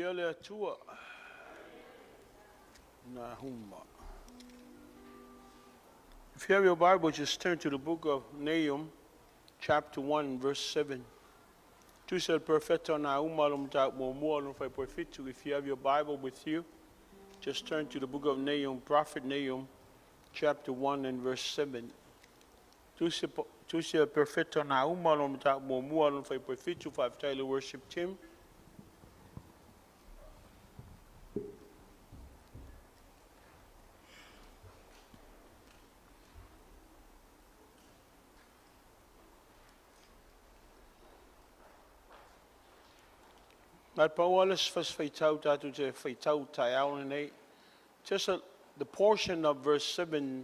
Viia le Atua. Nahuma. If you have your Bible, just turn to the book of Nahum, chapter 1, verse 7. Tusi a le Perofeta Nauma le mataupu muamua lona fuaiupu e 7. If you have your Bible with you, just turn to the book of Nahum, Prophet Nahum, chapter 1 and verse 7. Tusi Tusi a le Perofeta Nauma lona mataupu muamua lona fuaiupu e 7. Faafetai i le worship team. Na le pau lava le isi faitau tatou te faitau taeao lenei. Just the portion of verse 7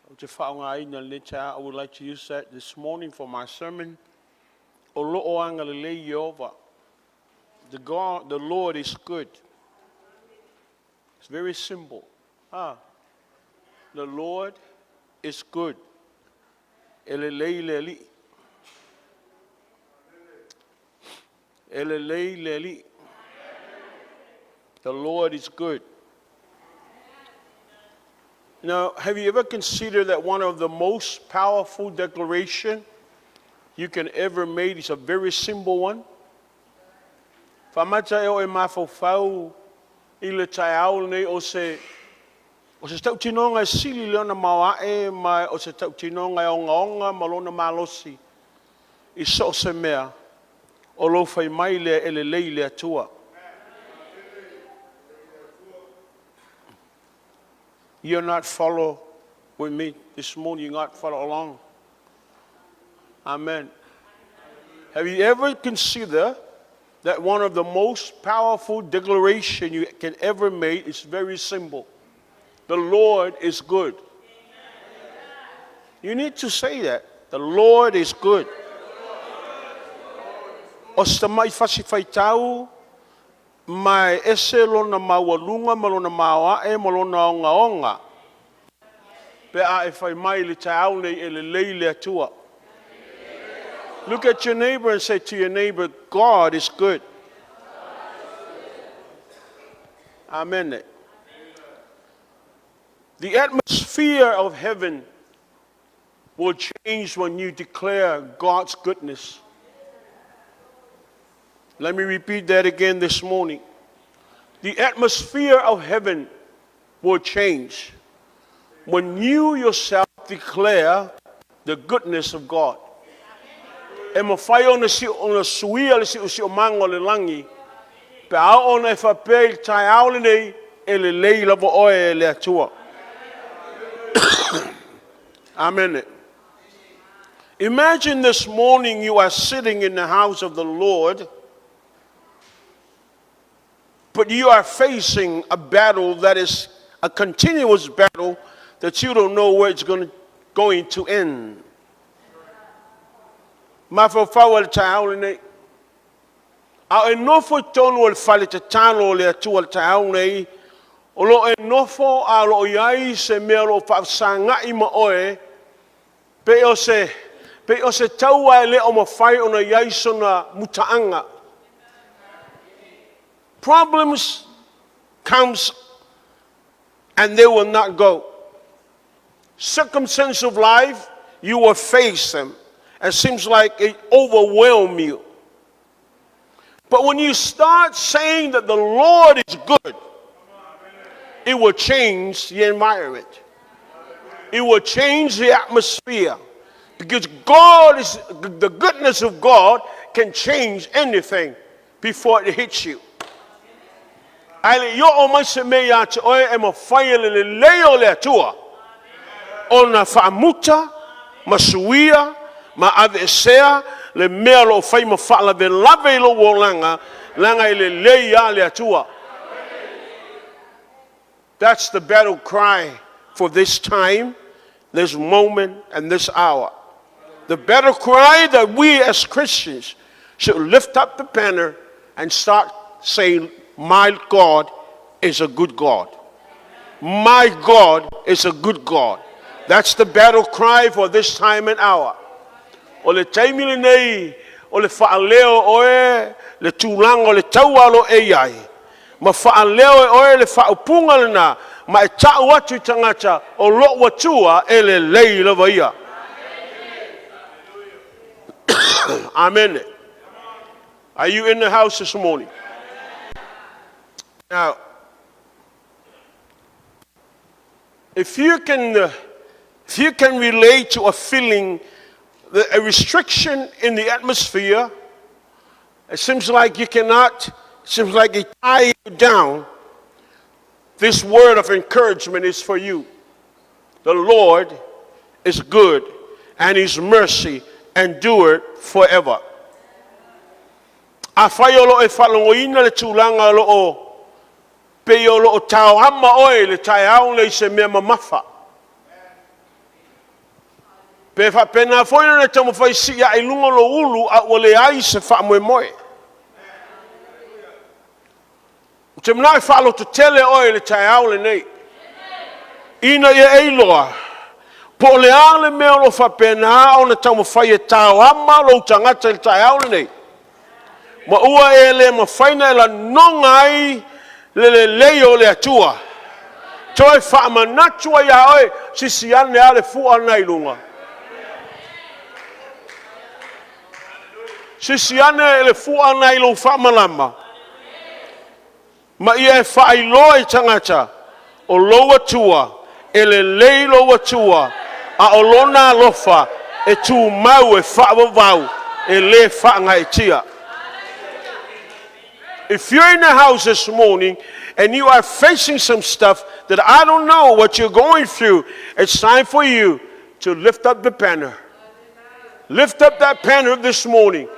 ou te faaaogaina i lenei taeao. I would like to use that this morning for my sermon. O lo o agalelei Ieova. The God, the Lord is good. It's very simple. Ah, the Lord is good. E lelei le Alii. E lelei le Alii. The Lord is good. Now, have you ever considered that one of the most powerful declaration you can ever make is a very simple one? Faamata e o e mafaufau i le taeao lenei o se o se tautinoga e sili lona maoae ma o se tautinoga e ogaoga ma lona malosi i so o se mea o lou fai mai lea e lelei le Atua. You're not follow with me this morning. You not follow along. Amen. Have you ever considered that one of the most powerful declaration you can ever make is very simple? The Lord is good. You need to say that. The Lord is good. O se tamai fasi faitau ma e ese lona maualuga ma lona maoae ma lona ogaoga pe a e fai mai i le taeao nei e lelei le Atua. Look at your neighbor and say to your neighbor, God is good. Amen. The atmosphere of heaven will change when you declare God's goodness. Let me repeat that again this morning. The atmosphere of heaven will change when you yourself declare the goodness of God. E mafai ona si ona suia le siosiomaga o le lagi pe a oo ona e faapea i le taeao lenei e lelei lava oe e le Atua. Amen. Imagine this morning you are sitting in the house of the Lord, but you are facing a battle that is a continuous battle that you don't know where it's going to end. Mafaufau i le taeao lenei. A o e nofo i totonu o le fale tatalo o le Atua i le taeao nei, o lo o e nofo a o lo o i ai se mea o lo o faafesagai ma oe, pe o se taua e le o mafai ona i ai sona mutaaga. Problems comes and they will not go. Circumstance of life, you will face them. It seems like it overwhelm you. But when you start saying that the Lord is good, it will change the environment. It will change the atmosphere. Because God is the goodness of God can change anything before it hits you. Ae le i oo mai se mea ia te oe e mafai e le lelei o le Atua. Ona faamuta, ma suia, ma aveesea, le mea o lo o fai ma faalavelave i lou olaga, leaga e lelei a le Atua. That's the battle cry for this time, this moment, and this hour. The battle cry that we as Christians should lift up the banner and start saying, My God is a good God. My God is a good God. That's the battle cry for this time and hour. O le taimi lenei, o le faaleo e oe le tulaga o le taua o lo o e i ai, ma faaleo e oe le faaupuga lena, ma e tau atu i tagata, o lou Atua e lelei lava ia. Amene. Are you in the house this morning? Now, if you can relate to a feeling, a restriction in the atmosphere, it seems like you cannot, seems like it tie you down. This word of encouragement is for you. The Lord is good, and His mercy endure forever. Afai o lo o e faalogoina le tulaga o lo o pei o lo o taoama oe i le taeao lenei i se mea mamafa. Pe faapena foi ona taumafai e sii ae i luga lou ulu a ua leai se faamoemoe. Ou te manao e faalototele oe i le taeao lenei, ina ia e iloa, po o le a le mea o lo o faapena ona taumafai e taoama lou tagata i le taeao lenei, ma ua e le mafai ona e lagona ai le lelei o le Atua. Toe faamanatu ai ia oe, sisi ane lava le fua lena i luga. Sisi ane le fua lena i lou faamalama, ma ia e faailoa i tagata, o lou Atua, e lelei lou Atua, a o lona alofa e tumau e faavavau, e le faagaeetia. If you're in the house this morning and you are facing some stuff that I don't know what you're going through, it's time for you to lift up the banner. Lift up that banner this morning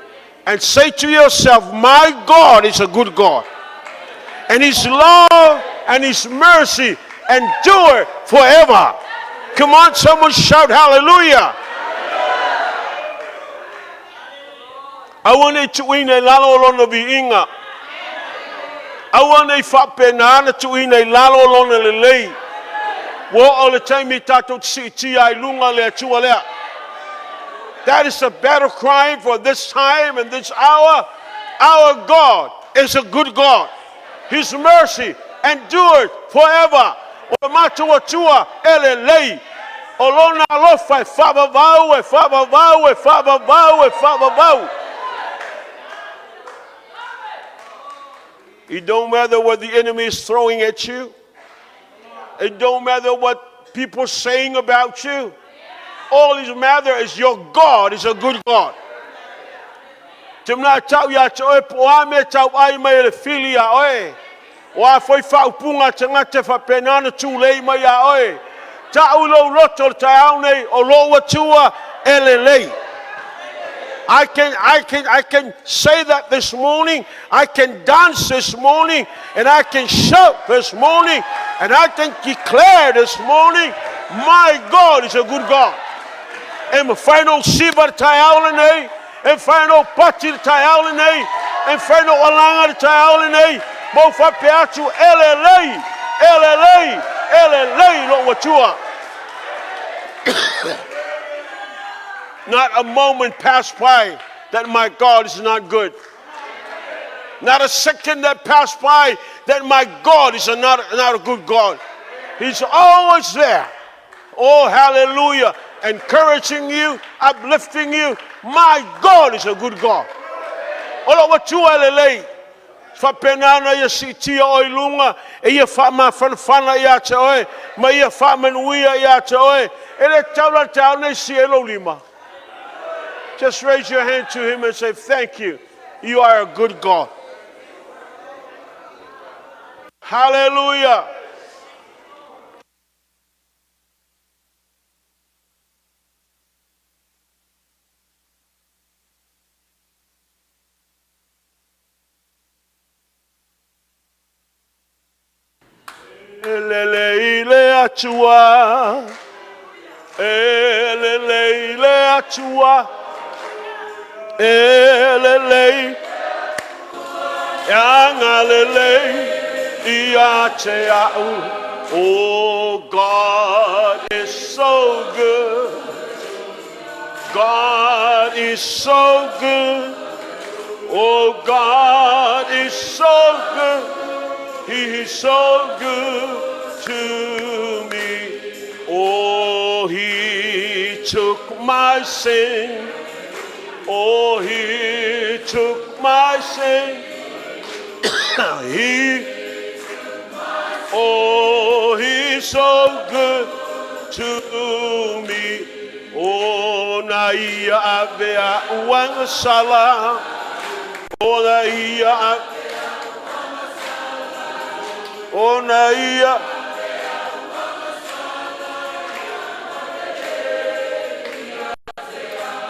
and say to yourself, "My God is a good God. And His love and His mercy endure forever." Come on, someone shout hallelujah. Aua ne i tuuina i lalo o lona viiga. Aua ne i faapena na tuuina i lalo o lona lelei. Ua oo le taimi tatou te siitia ai i luga le Atua lea. That is the battle cry for this time and this hour. Our God is a good God. His mercy endured forever. O le matou Atua e lelei. O lona alofa e faavavau, e faavavau, e faavavau, e faavavau. It don't matter what the enemy is throwing at you. It don't matter what people saying about you. All it matters is your God is a good God. Te mea tau ia te oe po o a mea tau ai mai e le fili ia oe. O a foi faaupuga tagata faapena na tulei mai ia oe. Tau i lou loto le taeao nei o lou Atua e lelei. I can say that this morning. I can dance this morning, and I can shout this morning, and I can declare this morning, my God is a good God. E mafai ona ou siva le taeao lenei, e mafai ona ou pati le taeao lenei, e mafai ona ou alaga le taeao lenei, ma ou faapea atu, e lelei, e lelei, e lelei lou Atua. Not a moment passed by that my God is not good. Not a second that passed by that my God is not a good God. He's always there. Oh, hallelujah. Encouraging you, uplifting you. My God is a good God. O lou Atua e lelei. Faapena na ia siitia oe i luga, e ia faamafanafana ia te oe, ma ia faamanuia ia te oe. E le tatau la le taeao nei sii ai lou lima. Just raise your hand to him and say, "Thank you. You are a good God." Hallelujah. E lelei le Atua, e lelei le Atua, e lelei, e agalelei ia te au. Oh, God is so good. God is so good. Oh, God is so good. He is so good to me. Oh, He took my sin. Oh, He took my sin. He, oh, He's so good to me. Oh, na ia ave a uanga sala. Oh, na ia. Oh, na ia.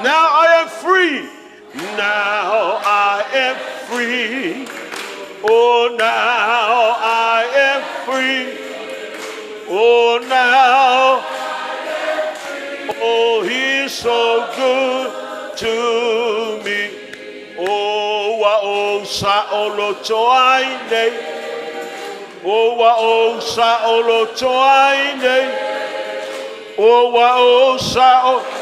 Now I am free. Now I am free. Oh, now I am free. Oh, now. Oh, He's so good to me. Oh, wa o sa o lo toai nei. Oh, wa o sa o lo toai nei. Oh, wa o sa o.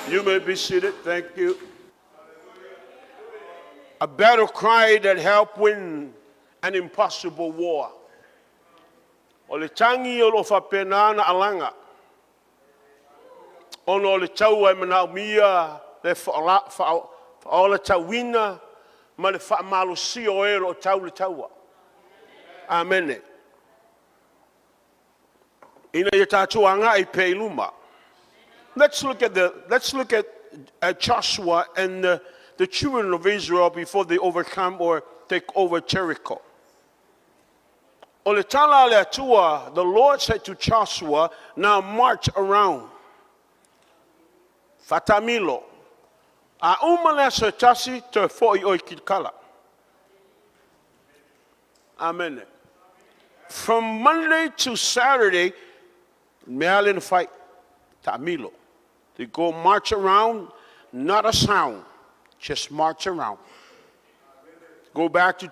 You may be seated. Thank you. A battle cry that helped win an impossible war. O le tangi o lo whapenana alanga. Ona o le taua e manaomia le whaola tauina ma le whaamalosia o e o tau le taua. Amene. Ina ia tātou anga i pe luma. Let's look at Joshua and the children of Israel before they overcome or take over Jericho. O le tala le Atua, the Lord said to Joshua, "Now march around. Fatamilo. A uma le aso e tasi, toe foi oi Kilkala." Amen. From Monday to Saturday, mea le na fai, ta'amilo. They go march around, not a sound, just march around. Go back to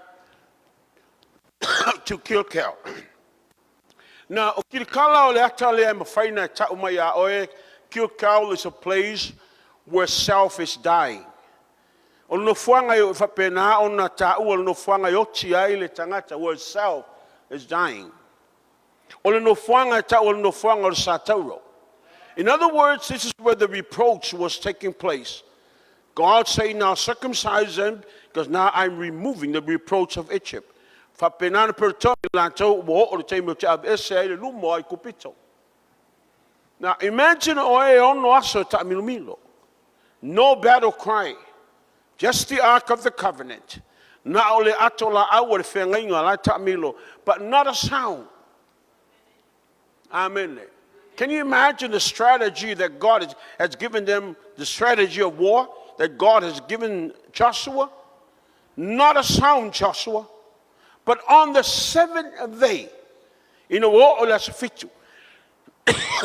Kilkal. Now, o Kilkala o le ata le e mawhaina e tau mai a oe, Kilkal is a place where self is dying. O le nofoaga e o whapena o na tāua le nofoaga e oti ai le tangata, where self is dying. O le nofoaga e tau o le nofoaga o le sa tauro. In other words, this is where the reproach was taking place. God saying, "Now circumcise them, because now I'm removing the reproach of Egypt." Whapenana per tau lātou ua o le taimi o te ave ese ai le lumo ai kupito. Now imagine o e ono aso ta milomilo. No battle cry. Just the Ark of the Covenant. Na o le ato la au o le whengainga la ta milo. But not a sound. Amen. Can you imagine the strategy that God has given them, the strategy of war that God has given Joshua? "Not a sound, Joshua." But on the seventh day, in a war o le aso fitu,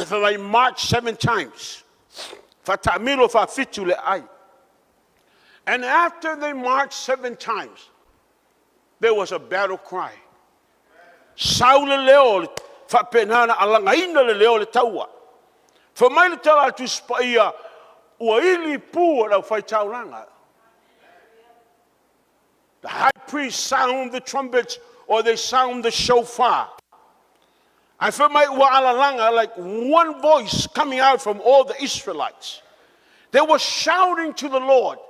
they marched seven times. Fatamilo fa fitu le ai. And after they marched seven times, there was a battle cry. Sau le leo, whapenana alangaina le leo le taua. Fa mai le tala atu spaia, ua ili pū o lau whai taulanga. The high priest sound the trumpets or they sound the shofar. I feel my ua alalanga like one voice coming out from all the Israelites. They were shouting to the Lord.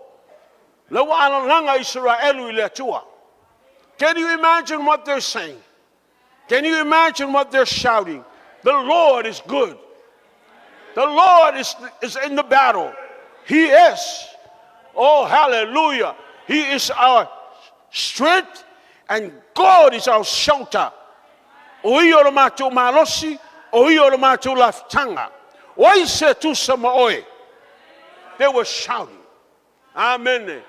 La ua alalanga Israelu i le Atua. Can you imagine what they're saying? Can you imagine what they're shouting? The Lord is good. The Lord is in the battle. He is. Oh, hallelujah. He is our strength and God is our shelter. O ia o le mātou malosi, o ia o le mātou lafutanga. O ai se tusa ma oe. They were shouting. Amen.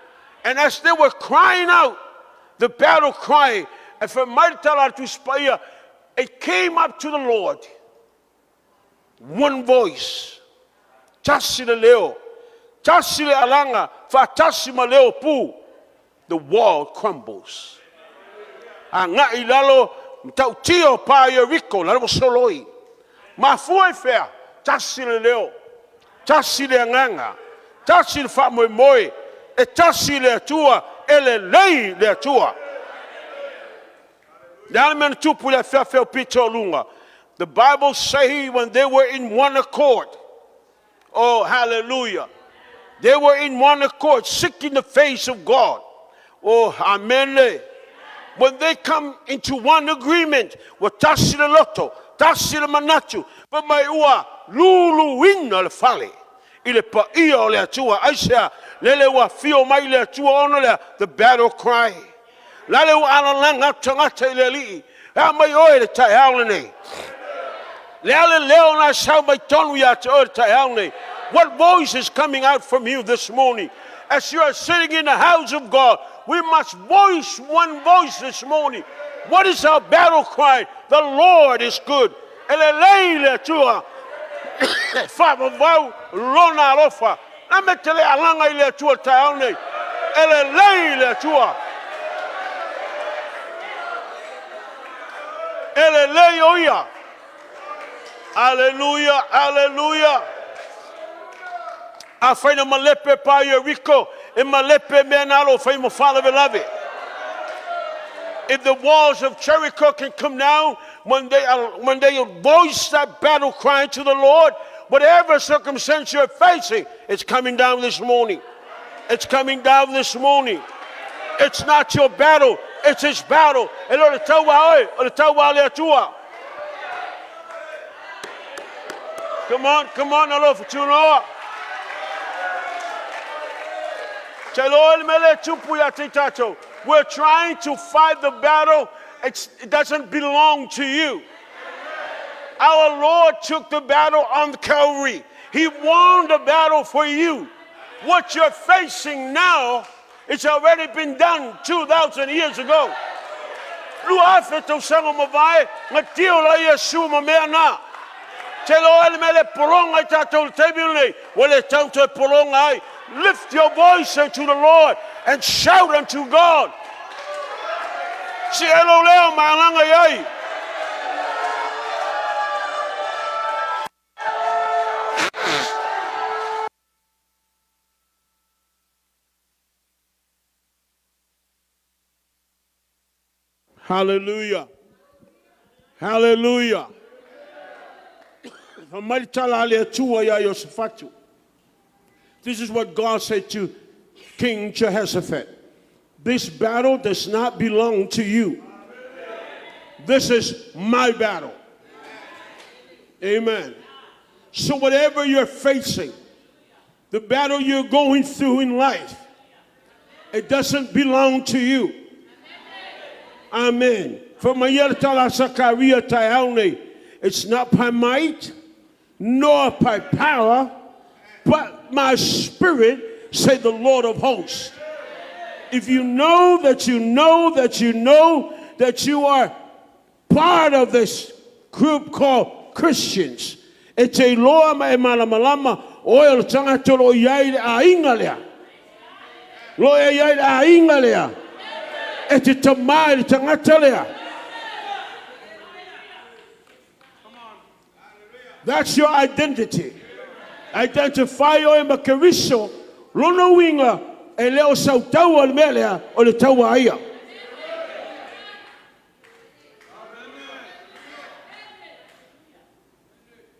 And as they were crying out, the battle cry, and for Maritala to Spaia, it came up to the Lord. One voice. Tasi le leo. Tasi le alanga. Fa tasi ma leo pu. The wall crumbles. A ngai lalo, tau tio pa Jericho, lalo soloi. Ma fua i fea. Tasi le leo, tasi le agaga, tasi le faamoemoe, e tasi le Atua, e lelei le Atua. Le a le mea na tupu i le afeafe o pito o luga? The Bible say when they were in one accord. Oh, hallelujah. They were in one accord, seeking the face of God. Oh, amen. When they come into one agreement, ua tasi le loto, tasi le manatu, fai mai ua luluina le fale i le paia o le Atua. Aisea? Lele ua afio mai le Atua ona lea, the battle cry. Lale ua alalaga atu tagata i le Alii. E a mai oe le taeao lenei. Le a le leo na sau mai tonu ia te oe le taeao nei. What voice is coming out from you this morning? As you are sitting in the house of God, we must voice one voice this morning. What is our battle cry? The Lord is good. E lelei le Atua. Faavavau lona alofa. Na me te le alaga i le Atua taeao nei. E lelei le Atua. E lelei o ia. Aleluia, aleluia. Afai na malepe pa Ieriko, e malepe mea na alo fai mo faalavelave. If the walls of Jericho can come down when they voice that battle cry to the Lord, whatever circumstance you're facing, it's coming down this morning. It's coming down this morning. It's not your battle, it's His battle. E le o le taua oe, o le taua le Atua. Come on, come on, alofa tunoa. Te loa le mele tupu ia te tatou. We're trying to fight the battle. It doesn't belong to you. Our Lord took the battle on Calvary. He won the battle for you. What you're facing now, it's already been done 2,000 years ago. 2000 tausaga mavae, na tio la Iesu ma mea na. Te loa le mele poronga i tātou le taimi nei, ua le tau toe poronga ai. Lift your voice unto the Lord and shout unto God. Si elo leo maalanga i ai. Hallelujah. Hallelujah. Fai tala le Atua ia Iosafatu. This is what God said to King Jehoshaphat. This battle does not belong to you. This is my battle. Amen. So whatever you're facing, the battle you're going through in life, it doesn't belong to you. Amen. For it's not by might, nor by power, but my spirit, say the Lord of hosts. If you know that you know that you know that you are part of this group called Christians, e te iloa ma e malamalama o e o le tagata o lo i ai le aiga lea. Lo e i ai le aiga lea. E te tamai le tagata lea. That's your identity. Identify oe ma Keriso, lona uiga e le o sau taua le mea lea o le taua a ia.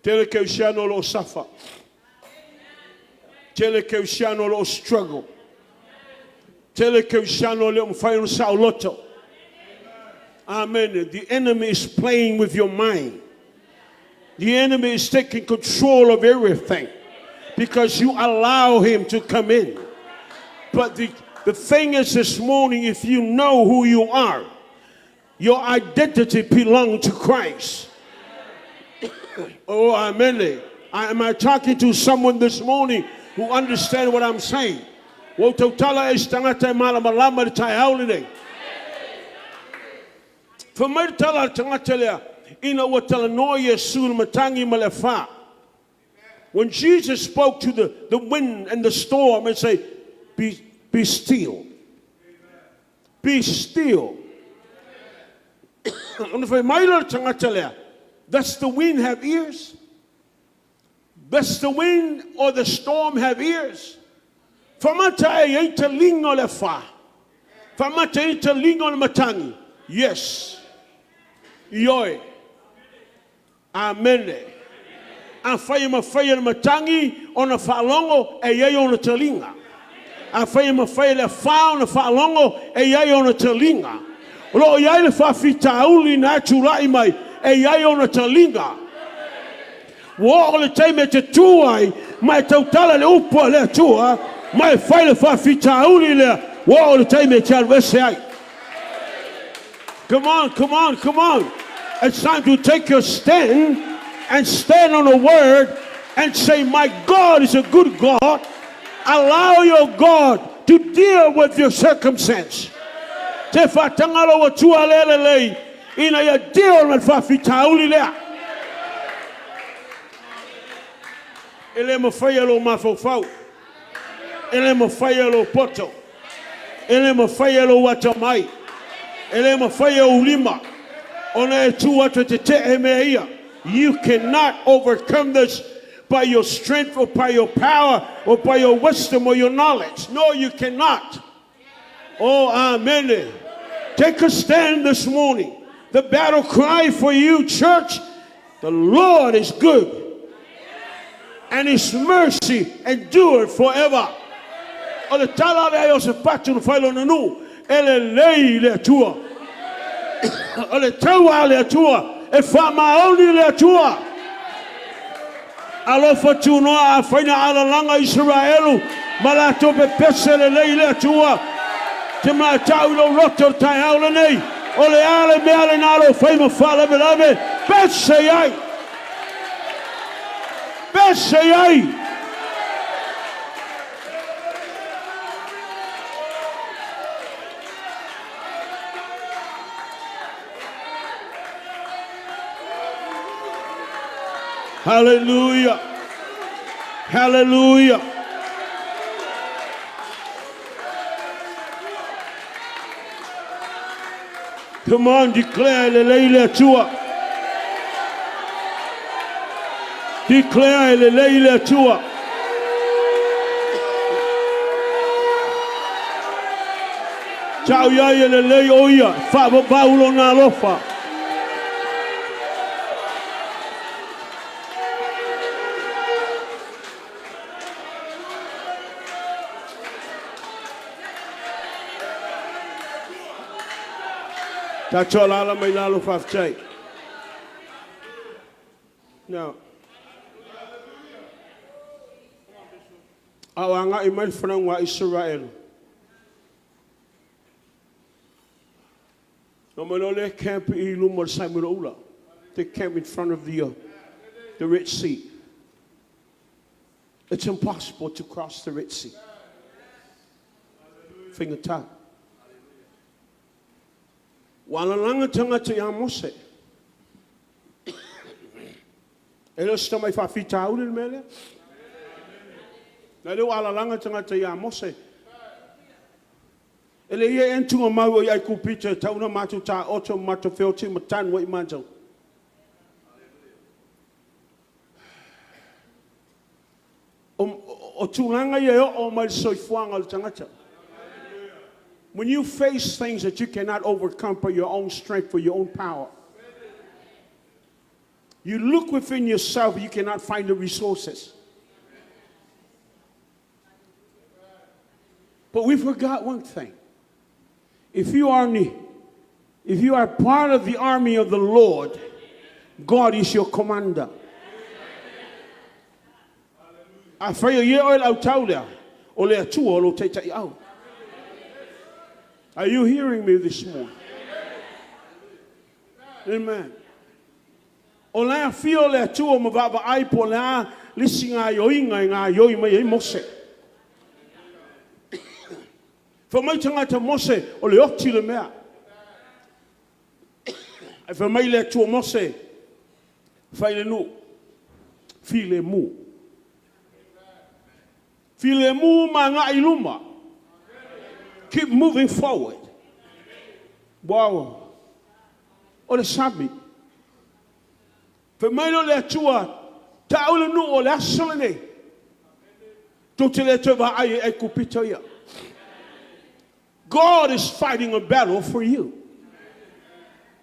Tele keusiano lo o suffer. Tele keusiano lo o struggle. Tele keusiano le o mawhai o saoloto. Amen. The enemy is playing with your mind. The enemy is taking control of everything because you allow him to come in. But the thing is this morning, if you know who you are, your identity belongs to Christ. Oh, amen. Am I talking to someone this morning who understand what I'm saying? Ua tautala e se tagata e malamalama le taeao lenei. Fai mai le tala le tagata lea, ina ua talanoa Iesu le matagi ma le afa. When Jesus spoke to the wind and the storm and say, Be still. Be still. Ona fai mai le tagata lea, does the wind have ears? Does the wind or the storm have ears? Faamata e i ai taliga o le afa? Faamata e i ai taliga o le matagi? Yes. Ioe. Amene. Afai e mafai e le matagi ona faalogo, e i ai ona taliga. Afai e mafai e le afa ona faalogo, e i ai ona taliga. O lo o i ai le faafitauli na e tulai mai, e i ai ona taliga. Ua oo le taimi e te tu ai ma e tautala i le upu a le Atua ma e fai le faafitauli lea, ua oo le taimi e te alu ese ai. Come on, come on, come on. It's time to take your stand and stand on the word and say, My God is a good God. Allow your God to deal with your circumstance. Te faataga lou Atua lea lelei ina ia deal ma le faafitauli lea. E le mafai e lou mafaufau, e le mafai e lou poto, e le mafai e lou atamai, e le mafai e ou lima ona e tu atu e tetee mea ia. You cannot overcome this by your strength or by your power or by your wisdom or your knowledge. No, you cannot. Oh, amen. Take a stand this morning. The battle cry for you, church, the Lord is good, and his mercy endureth forever. O le tala lea a Iosefatu na fai i lona nuu, E lelei le Atua. O le taua a le Atua, e faamaoni le Atua. Alofa tunoa afai na alalaga Isaraelu ma latou pepese lelei i le Atua. Te matau i lou loto i le taeao lenei, o le a le mea lena o lo o fai ma faalavelave? Pese i ai! Pese i ai! Hallelujah! Hallelujah! Come on, declare e lelei le Atua. Declare e lelei le Atua. Tau iai e lelei o ia, faavavau lona alofa. Tatou alaala mai lalo, faafetai. Now, a o agai mai le fanauga a Isaraelu, na omai loa lea camp i luma o le Saimolo Ula. They camp in front of the Red Sea. It's impossible to cross the Red Sea. Faigata. Ua alalaga tagata ia Mose. E le o se tamai faafitauli le mea lea. Na lea ua alalaga tagata ia Mose. E le ia ea na tuugamau o i Aikupito e tau ina matou taoto ma matou feoti ma tanu ai matou. O tulaga ia e oo mai le soifuaga o le tagata. When you face things that you cannot overcome by your own strength or your own power, you look within yourself, you cannot find the resources. But we forgot one thing. If you are if you are part of the army of the Lord, God is your commander. Afai o ia oe le autau lea, o le Atua o lou taitaiau. Are you hearing me this morning? Amen. O le afio o le Atua ma vaavaai po o le a le isi gaoioiga e gaoioi mai ai Mose. Fai mai tagata Mose o le oti le mea. Ae fai mai le Atua Mose, fai le nuu, filemu. Filemu ma agai i luma. Keep moving forward. Wow. O le sami. Fai mai lea o le Atua, Ta'u le nuu o le aso lenei. Tou te le toe vaai i Aikupito ia. God is fighting a battle for you.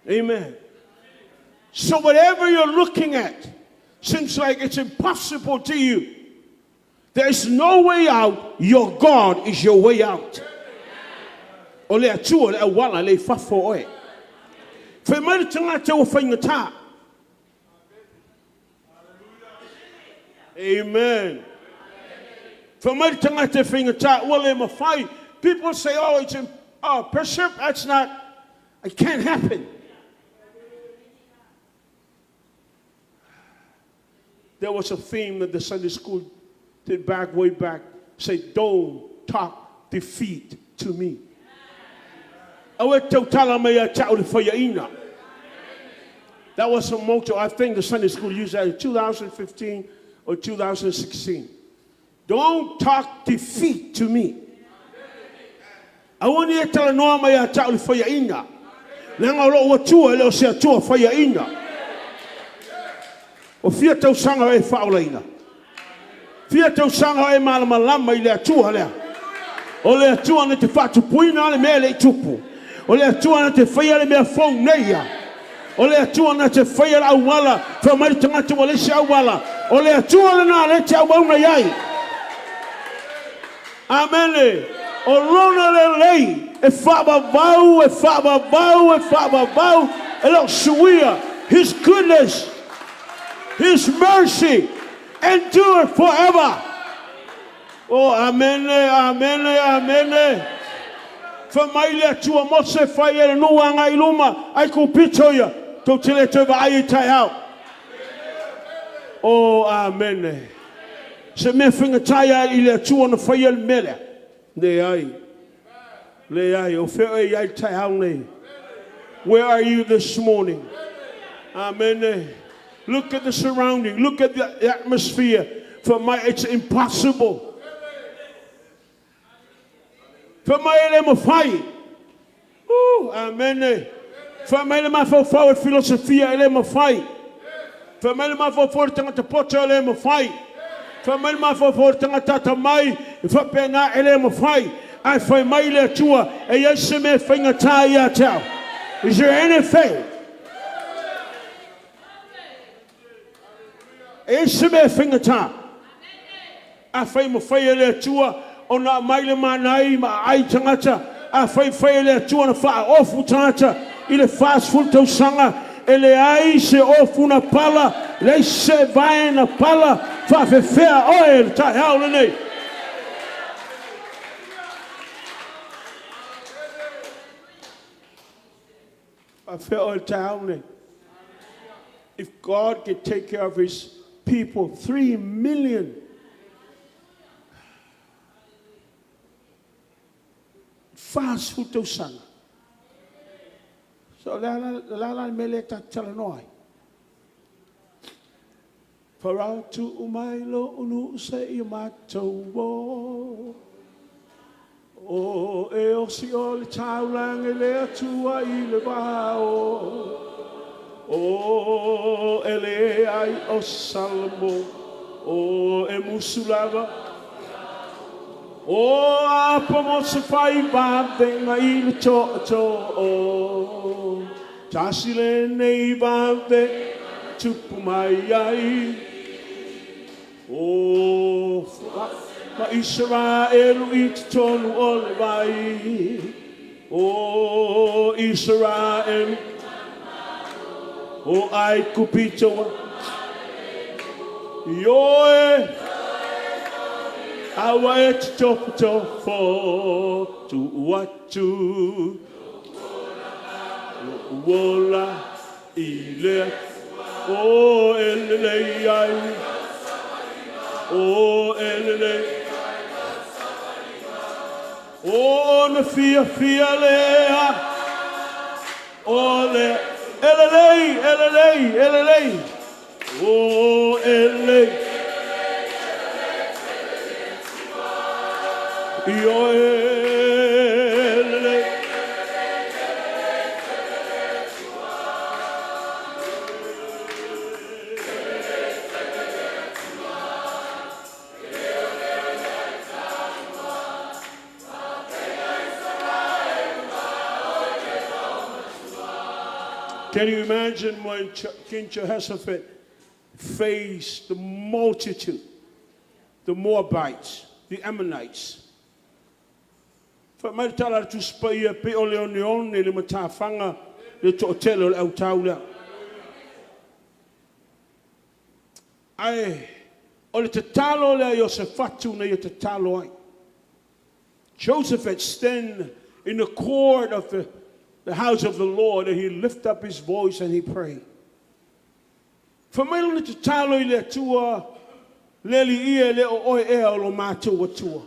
Amen. So whatever you're looking at seems like it's impossible to you. There is no way out. Your God is your way out. O le Atua le auala le i fafo o oe. Fai mai le tagata ua faigata. Amen. Fai mai le tagata e faigata ua le mafai. People say, "Oh, it's oh, Bishop, that's not, it can't happen." There was a theme that the Sunday school did back, way back. Say, "Don't talk defeat to me." Aua e tautala mai ia te au le faiaina. That was a motto. I think the Sunday school used that in 2015 or 2016. Don't talk defeat to me. Aua ne i e talanoa mai ia te au le faiaina. Leaga o lou Atua e le o se Atua faiaina. O fia tausaga o e faaolaina. Fia tausaga o e malamalama i le Atua lea. O le Atua na te faatupuina le mea e le i tupu. O le Atua na te faia le mea fou nei ia. O le Atua na te faia le auala, fai mai le tagata ua leai se auala. O le Atua lena lea e te auauna i ai. Amene. O lona lelei e faavavau, e faavavau, e faavavau, e le o suia. His goodness, His mercy, endure forever. Oh, amene, amene, amene. Fai mai le Atua Mose fai e le nuu agai i luma, Aikupito ia, tou te le toe vaai i taeao. Oh, amene. Se mea faigata ia i le Atua na faia le mea lea. Leai. Leai, o fea oe i ai i le taeao nei. Where are you this morning? Amen. Look at the surrounding. Look at the atmosphere. Fai mai, it's impossible. Fai mai e le mafai. Amene. Fai mai le mafaufau e filosofia e le mafai. Fai mai le mafaufau le tagata poto e le mafai. Fai mai le mafaufau le tagata atamai e faapena e le mafai. Ae fai mai le Atua e i ai se mea e faigata ia te au. Is there anything? E i ai se mea e faigata. Afai e mafai e le Atua ona aumai le manai ma aai tagata, afai e mafai e le Atua ona faaofu tagata i le 40 tausaga, e leai se ofu na pala, leai se vae na pala, faafefea oe le taeao lenei. Faafefea oe le taeao lenei. If God can take care of His people, 3 million, 40 tausaga. So, le a la le mea lea ta te talanoa ai? Farao tuu mai lo'u nuu seia matou o. O e osi o le taulaga i le Atua i le vao. O e leai o Salamo. O e musu lava. O apa mo se fai vavenga i le tootoo. Tasi lenei vave tupu mai ai. O ma Israelu i totonu o le vai. O Israelu. O Aikupito. Ioe. Aua e te tofotofo tuu atu. Ola i le o e lelei ai. O e lelei. O na fia fia lea. O le e lelei, e lelei, e lelei. O e lelei. Io e lelei. Can you imagine when King Jehoshaphat faced the multitude, the Moabites, the Ammonites? Fai mai le tala a le Tusi Paia, pei o le oneone le matafaga le toatele o le autao lea. Ae o le tatalo lea a Iosefatu na ia tatalo ai. Josephat stand in the court of the house of the Lord and he lift up his voice and he prayed. Fai mai lona tatalo i le Atua, Le Alii e, e le o oe ea o lo matou Atua?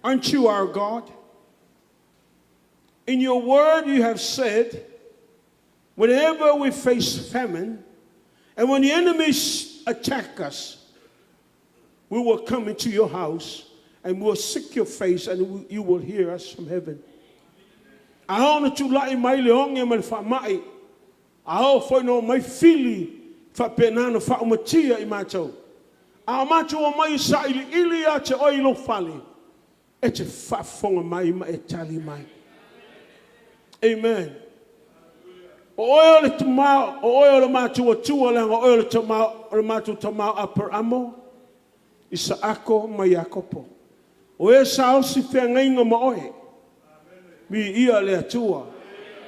Aren't you our God? In your word you have said, whenever we face famine and when the enemies attack us, we will come into your house and we will seek your face and you will hear us from heaven. A oo ina tulai mai le oge ma le faamai, a oo foi ina omai fili faapena ona faaumatia i matou, a o matou omai e sailiili ia te oe i lou fale, e te faafofoga mai ma e tali mai. Amen. O oe o le tama, o oe o le matou Atua, leaga o oe o le tama, o le matou tama o Aperamo, Isaako ma Iakopo. O e sa osi feagaiga ma oe. Viia le Atua.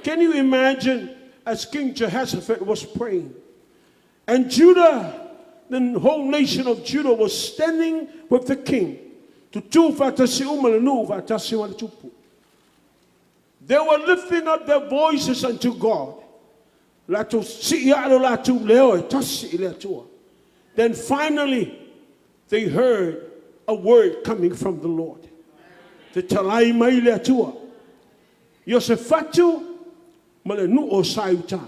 Can you imagine as King Jehoshaphat was praying? And Judah, the whole nation of Judah was standing with the king. Tutū faatasi uma le nuu faatasi ma le tupu. They were lifting up their voices unto God. Latou sii ae lo latou leo e tasi i le Atua. Then finally, they heard a word coming from the Lord. Te talai mai le Atua. Iosefatu ma le nuu o Saiuta.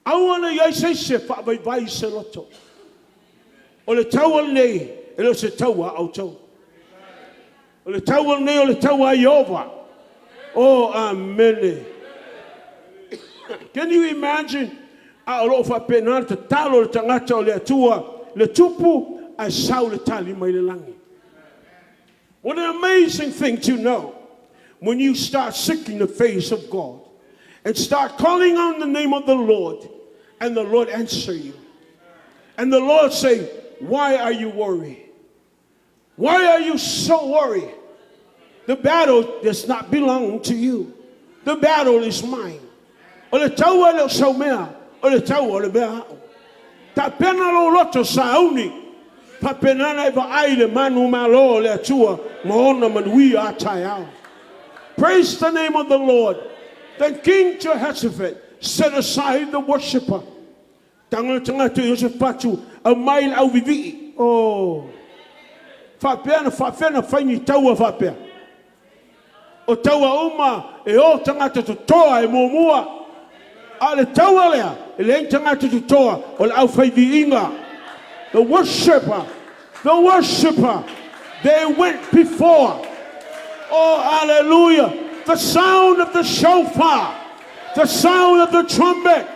Aua ne i ai se isi e faavaivai se loto. O le taua lenei, e le o se taua a outou. O le taua lenei o le taua a Ieova. Oh, amene. Can you imagine? A o lo o faapena le tatalo a le tagata o le Atua, le tupu ae sau le tali mai le lagi. What an amazing thing to know when you start seeking the face of God and start calling on the name of the Lord and the Lord answer you. And the Lord say, why are you worried? Why are you so worried? The battle does not belong to you. The battle is mine. O le taua e le o sau mea, o le taua o le mea a'u. Tapena lou loto sauni, faapena ona e vaai i le manumalo o le Atua ma ona manuia a taeao. Praise the name of the Lord. Then King Jehoshaphat set aside the worshipper. Tago le tagata o Iosefatu, aumai le auvivii. Oh. Faapea na faafea na fai ni taua faapea. O taua uma e o tagata totoa e muamua. A o le taua lea, e leai ni tagata totoa, o le aufaiviiga. The worshipper, the worshipper, they went before. Oh, hallelujah. The sound of the shofar, the sound of the trumpet,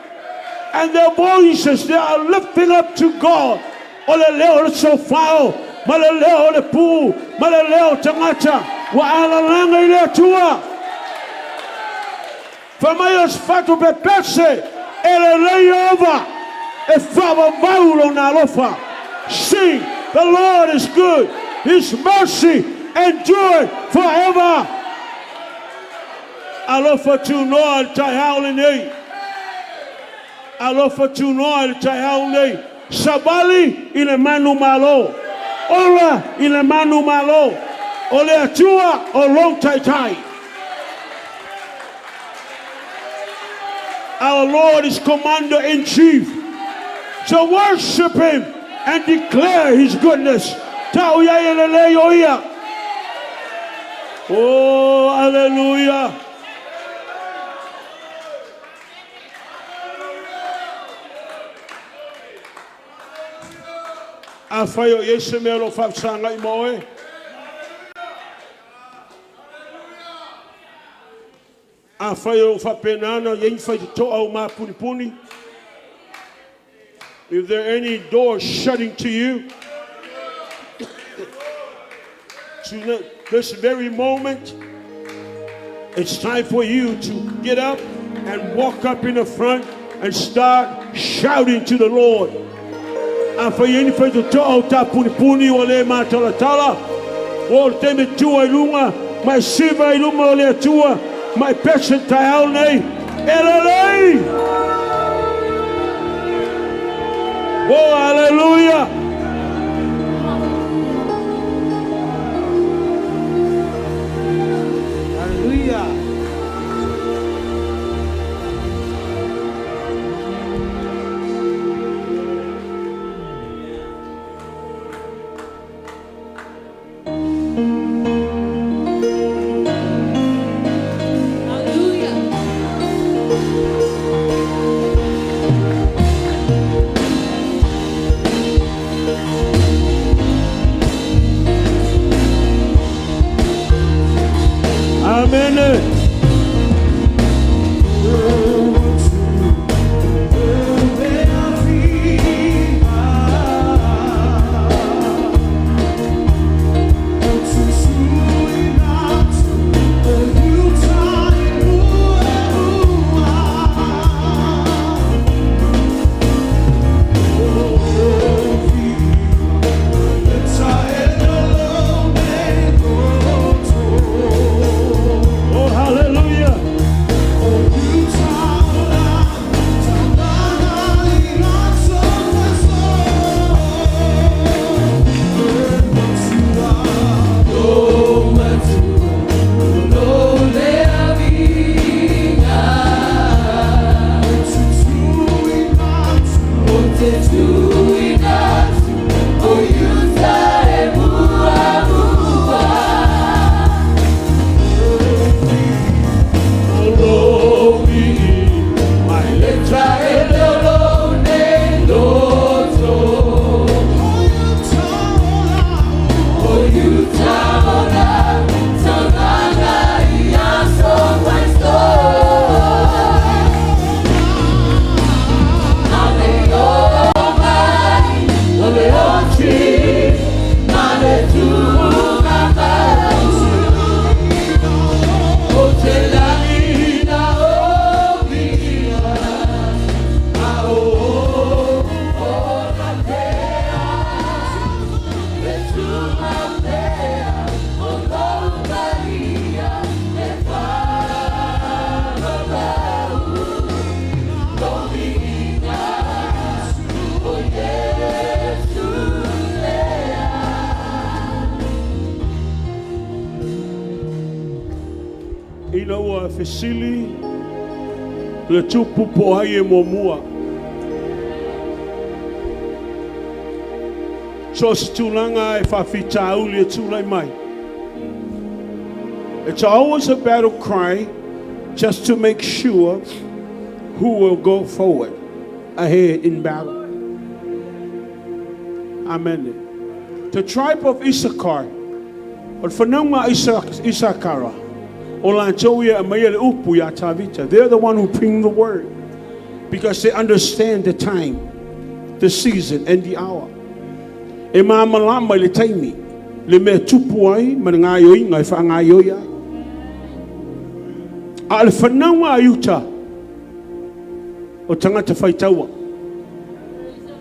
and their voices, they are lifting up to God. O le leo o le sofao, ma le leo o le pū, ma le leo o tagata, ua alalaga i le Atua. Fai mai o se fatu pepese, e lelei Ieova, e faavavau lona alofa. See, the Lord is good, his mercy endureth forever. Alofa tunoa i le taeao lenei. Alofa tunoa i le taeao lenei. Savali i le manumalo. Ola i le manumalo. O le Atua o lou Taitai. Our Lord is Commander in Chief. So worship Him and declare His goodness. Tau iai e lelei o ia. Oh, hallelujah. Afai o i ai se mea o lo o faafesagai ma oe, afai o lo o faapena ona i ai ni faitotoa ua mapunipuni, if there are any doors shutting to you, to this very moment, it's time for you to get up. And walk up in the front and start shouting to the Lord. Afai e i ai ni faitotoa o tapunipuni ua le matalatala, ua oo i le taimi e tu ai i luga ma e siva i luma o le Atua ma e pese i le taeao lenei, e lelei! Oh, hallelujah! Hallelujah. Hallelujah. Amen. Oh, hallelujah. Ina ua fesili le tupu po o ai e muamua. So o se tulaga e faafitauli e tulai mai. It's always a battle cry just to make sure who will go forward ahead in battle. Amen. The tribe of Issachar, o le fanauga a Isakara, o latou ia e aumaia le upu ia Tavita. They're the one who bring the word because they understand the time, the season and the hour. E malamalama i le taimi, le mea tupu ai ma le gaoioiga e faagaoioi ai. A o le fanauga a Iuta, o tagata faitaua.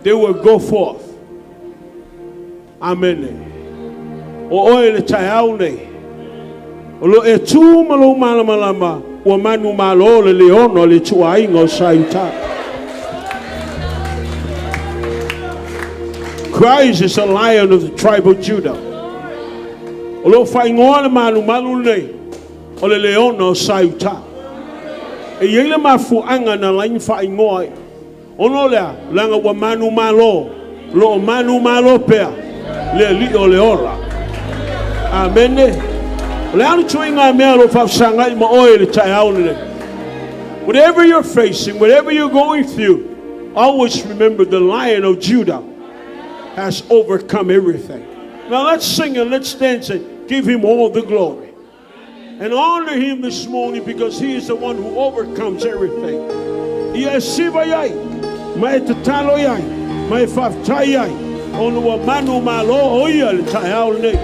They will go forth. Amene. O oe le taeao nei. O lo o e tu ma lou malamalama ua manumalo le leona o le ituaiga o sa Iuta. Christ is a lion of the tribe of Judah. O lo o faaigoa le malumalu lenei o le leona o sa Iuta. E i ai le mafuaaga na ala ai ona faaigoa ai. Ona o le a? Leaga ua manumalo, o lo o manumalo pea le Alii o le ola. Amene. O le a le ituaiga mea o lo o faafesagai ma oe i le taeao lenei? Whatever you're facing, whatever you're going through, always remember the Lion of Judah has overcome everything. Now let's sing and let's dance and give him all the glory. And honor him this morning because he is the one who overcomes everything. Ia e siva i ai, ma e tatalo i ai, ma e faafetai i ai, ona ua manumalo o ia i le taeao lenei.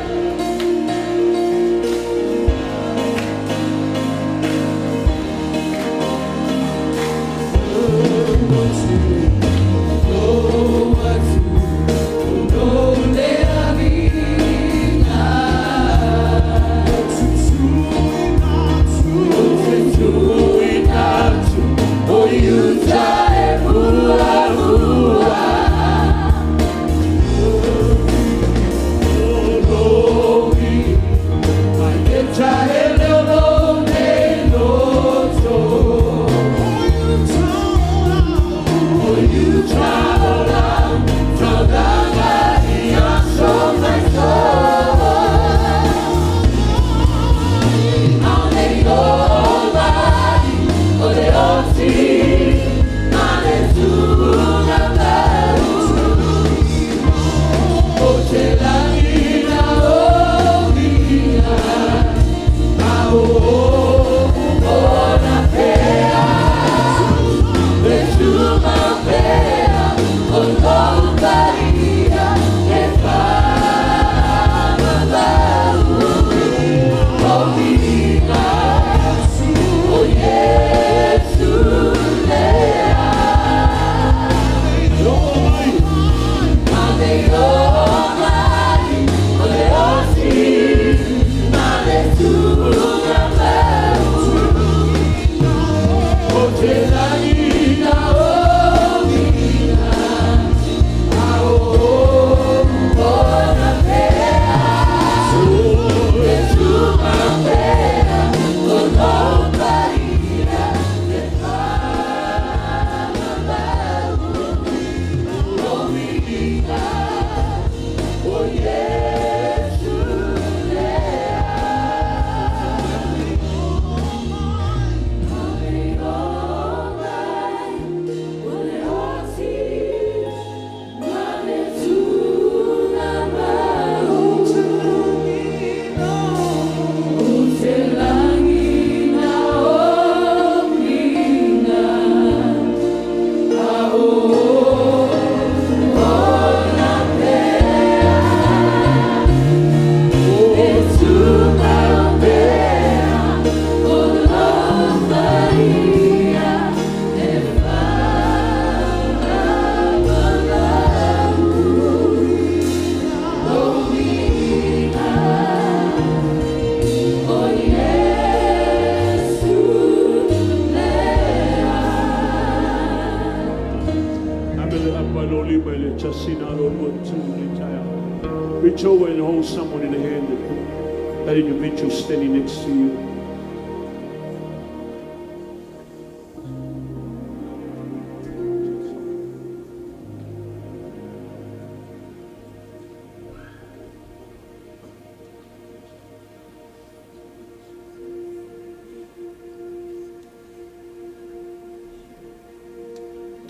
Lima i le tasi na lo lua tu le taeao. Reach over and hold someone in the hand, that individual standing next to you.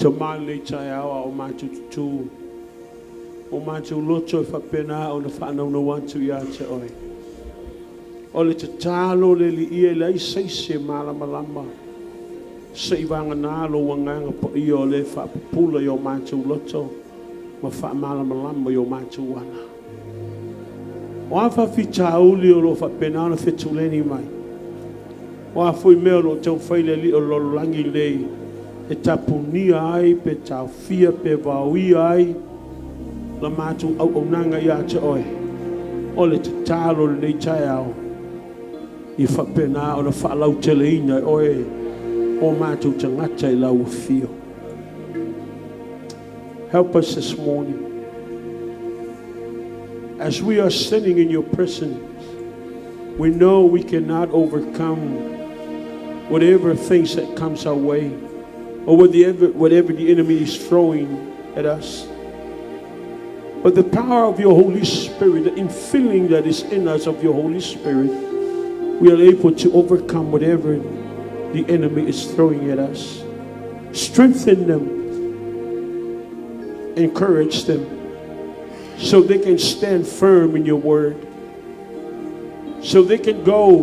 Tama lenei taeao a o matou tutū, o matou loto e faapena ona faanaunau atu ia te Oe. O le tatalo le Alii e leai se isi e malamalama seivagana lou Agaga Paia o le faapupula i o matou loto ma faamalamalama i o matou ala. O a faafitauli o lo o faapena ona fetuleni mai, o a foi mea o lo o taumafai le alii o le lalolagi lenei e tapunia ai pe taofia pe vaoia ai la matou auaunaga ia te Oe, o le tatalo i lenei taeao, ia faapena ona faalauteleina e Oe o matou tagata i lau afio. Help us this morning. As we are sitting in your presence, we know we cannot overcome whatever things that comes our way or whatever the enemy is throwing at us. But the power of your Holy Spirit, the infilling that is in us of your Holy Spirit, we are able to overcome whatever the enemy is throwing at us. Strengthen them, encourage them, so they can stand firm in your word, so they can go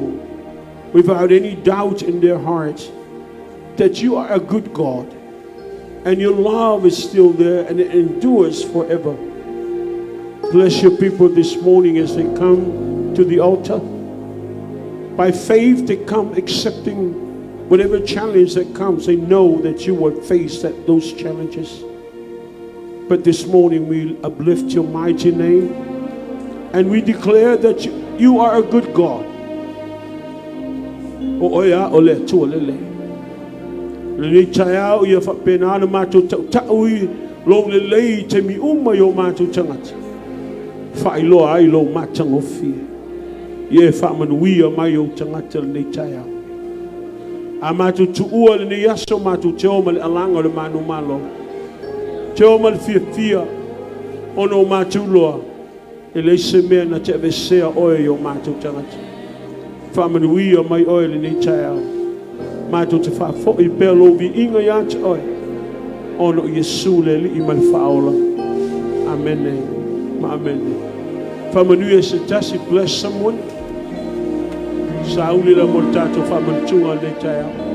without any doubt in their hearts that you are a good God and your love is still there and it endures forever. Bless your people this morning as they come to the altar. By faith, they come accepting whatever challenge that comes. They know that you will face those challenges. But this morning, we uplift your mighty name and we declare that you are a good God. O oe lava o le Atua lelei. Lenei taeao ia faapena ona matou tautau i lou lelei i taimi uma i o matou tagata. Faailoa ai lou matagofie. Ia e faamanuia mai ou tagata lenei taeao. A matou tuua lenei aso matou te o ma le alaga o le manumalo. Te o ma le fiafia ona o matou iloa e leai se mea na te aveesea oe i o matou tagata. Faamanuia mai oe lenei taeao. Matou te faafoi pea lou viiga ia te oe. Ona o Iesu le Alii ma le Faaola. Amene. Ma amene. Faamanuia se tasi, bless someone. Sauli la mo le tatou faamanatuga lenei taeao.